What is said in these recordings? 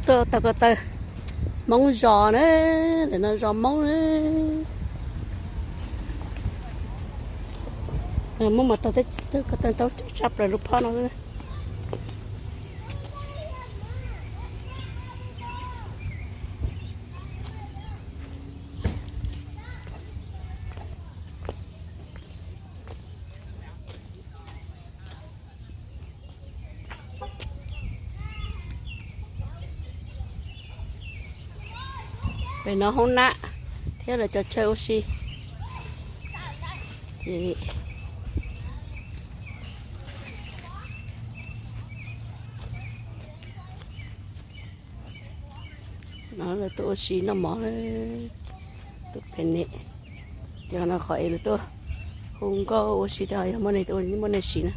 Tuaj taug ko taw Hmoob zos na, ntawm no zos Hmoob na. Muab mas taug ko taw ntau tshaj plaws lub phob no. Pem no hoob nab thiab lawv cov chaw ua si. No lawv tuaj ua si noj mov, tus pem ne. Ces no qhov es lawv tuaj hu nkauj ua si, yog muaj neeg tuaj muaj neeg siv na.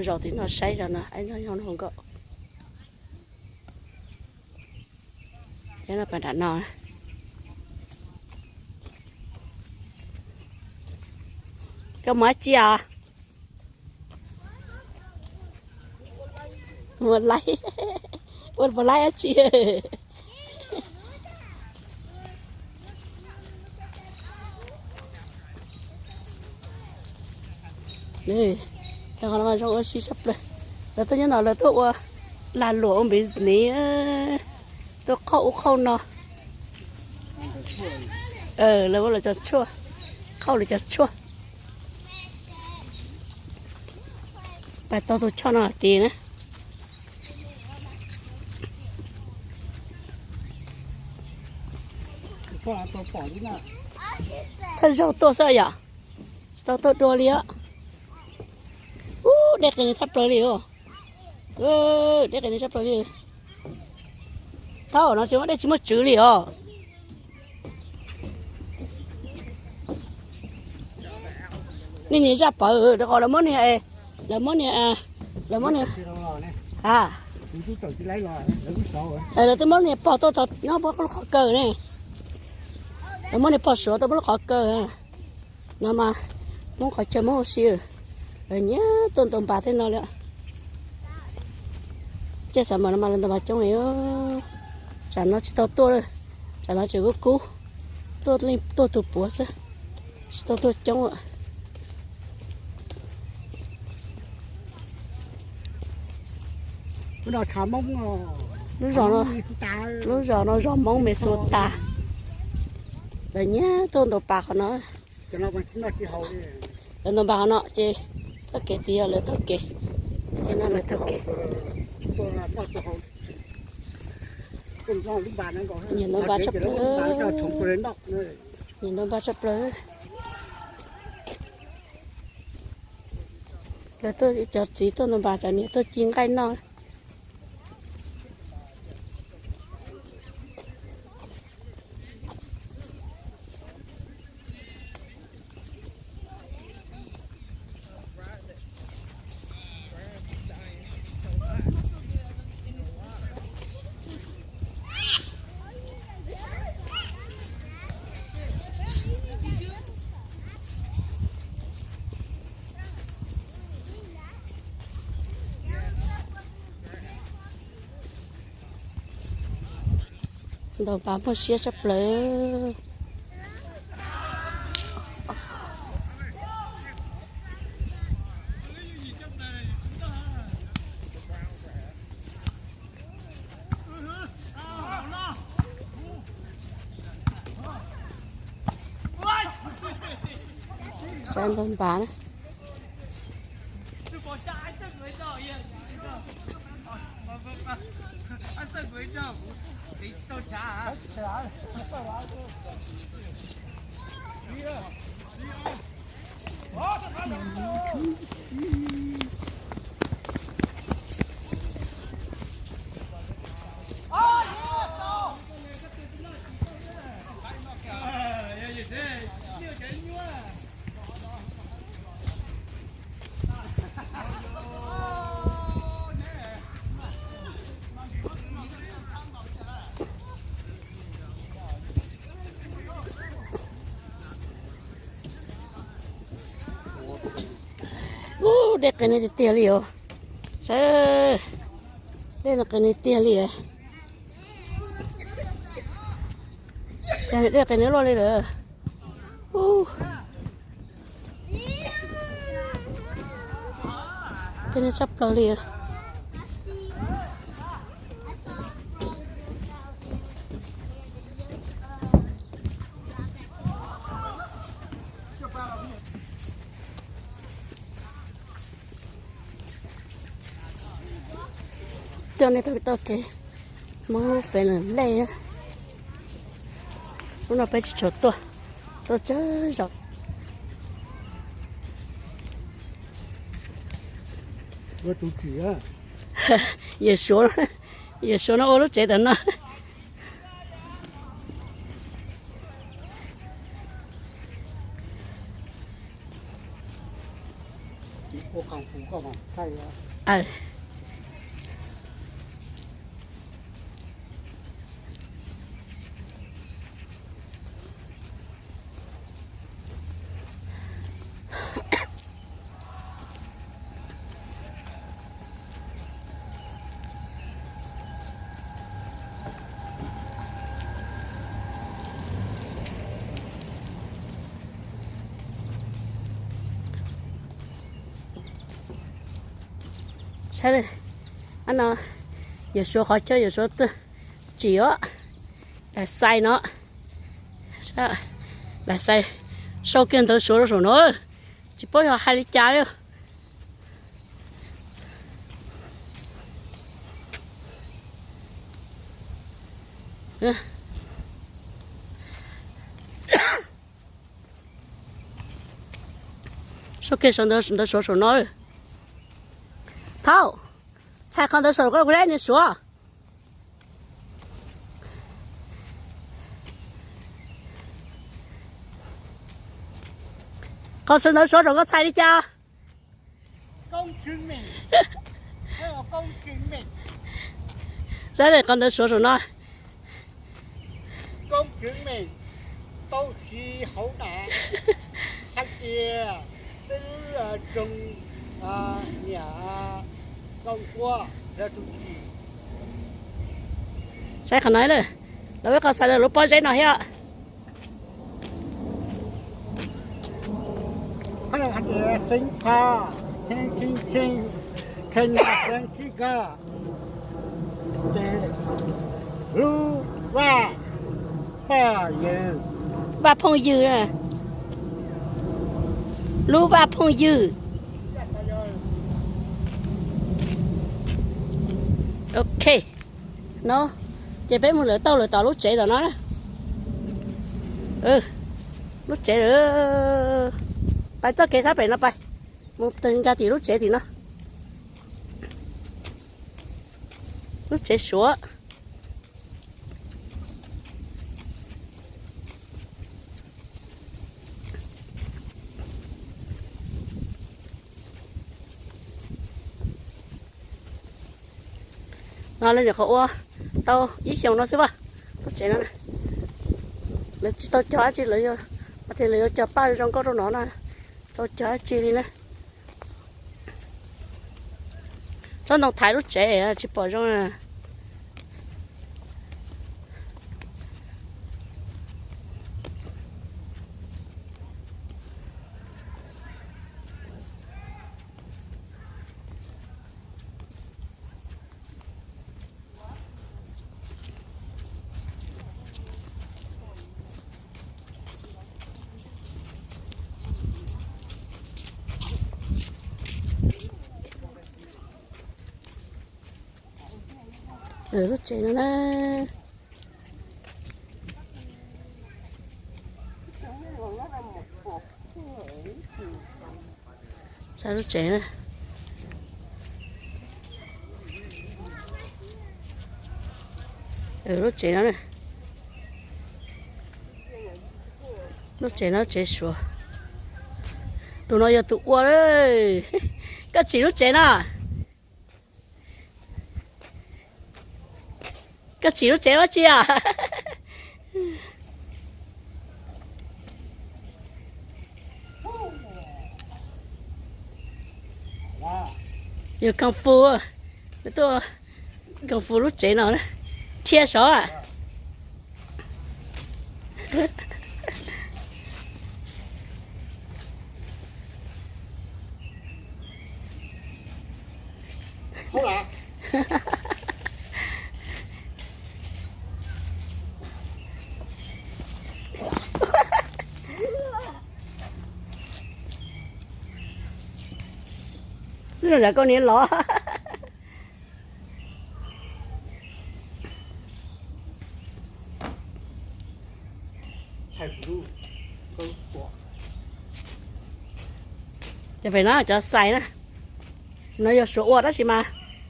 Zaum tim no saib zos no, ib no hu nkauj. Ces no pas nram no. Koj mus dab tsi os? Mus laib, ua puas laib dab tsi? Qhov no mas zoo ua si tshaj plaws. Lawv tuaj nyob no lawv tuaj ua lag luam ua business, tuaj qhauj ub qhauj no. Lawv ua lawv cov tshuaj, qhauj lawv cov tshuaj. Pais tau tus choj no tim na. Thawj zaug tuaj xwb yom, tsis tau tuaj dua li os. Ub, dej qias nws tshaj plaws li os. Dej qias nws tshaj plaws li. Thaum no tsis muaj dej tsis muaj tswv li os. Nej nias zaj pawv rau qhov lawv muab niag, lawv muab niag, lawv muab niag, a, lawv twb muab niag pog tuaj tso nyob muab lub qhov kaw ne. Lawv muab niag pog suav tuaj muab lub qhov kaw. No mas Hmoob qhov chaw Hmoob ua si, lawv nyiam tuaj ntaus npas tej no li. Caij xav mas no mas lawv ntaus npas coob. Tsam no tsis tau tuaj, tsam no tseem kub kub, tuaj leej tuaj tus puav xwb, tsis tau tuaj coob. Lub zos no, lub zos no zos Hmoob me xu tas. Lawv nyiam tuaj ntaus npas qhov no. Lawv ntaus npas qhov no ces txoj kev tid yog lawv taug kev, ces no lawv taug kev. Nyiam ntaus npas tshaj plaws, nyiam ntaus npas tshaj plaws. Lawv tuaj, cov txiv tuaj ntaus npas, cov niam tuaj ci nqaij noj. Ntaus npas muaj siab tshaj plaws. Sawv ntaus npas na. Ub, Dej qis ni tiag tiag li os. Saib, dej no qis ni tiag li. Dej qis ni luaj li lawm. Qis ni tshaj plaws li. Tuaj nej taug kev Hmoob lub fev lawm lej. Lub no peb tsis tshua tuaj, tuaj tsawg zaus. Yawm Suav, Yawm Suav no ua lub tsev tam no. Saib no, Yawm Suav qhov chaw Yawm Suav tsim os, lam xais no, lam xais, sau kiag ntawv Suav rau saum no, tsis paub yog hais li cas li. Sau kiag ntawv Suav saum no. Thaub, txhais qhov ntawv saum koj kuv saib niag Suav. Qhov ntawv Suav saum koj txhais li cas? Saib qhov ntawv Suav saum no. Saib qhov no, lawv ib qho xav lawv lub pob zeb no thiab. Lub vaj phooj ywg, lub vaj phooj ywg. Ok, no ces peb mus lawm tau lawm tom lub tsev tom no. Lub tsev, pais txoj kev sab pem no pais, mus tag nrho tim lub tsev tim no. Lub tsev Suav. No lawv nyuam qhuav ua tau ib xyoos no xwb as. Lub tsev no lawv tsis tau cog dab tsi, lawv yuav, tias lawv yuav cog paj zoo nkauj rau no na, tsis tau cog dab tsi li na. Tsob ntoo thaiv lub tsev tsis pom zoo. Lub tsev no na. Saib lub tsev, lub tsev no, lub tsev no tsev Suav. Tus no yog tus ua. Koj tsim lub tsev no. Koj tsim lub tsev ua tsi os? Yog kung fu, tuaj kung fu lub tsev no, rhiab sov. Zoo ntsam koj niam los. Ces pem no cov xais na, no yog suav ua tab sis mas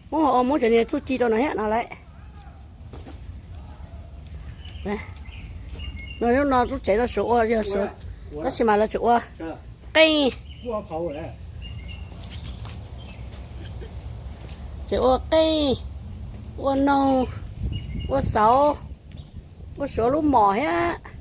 Hmoob ho ua Hmoob cov niag txuj ci rau no thiab no lawm. No lub no lub tsev no suav ua yog suav, tab sis mas lawv tseem ua qeej, tseem ua qeej, ua noog, ua xauv, ua suav lub mom thiab.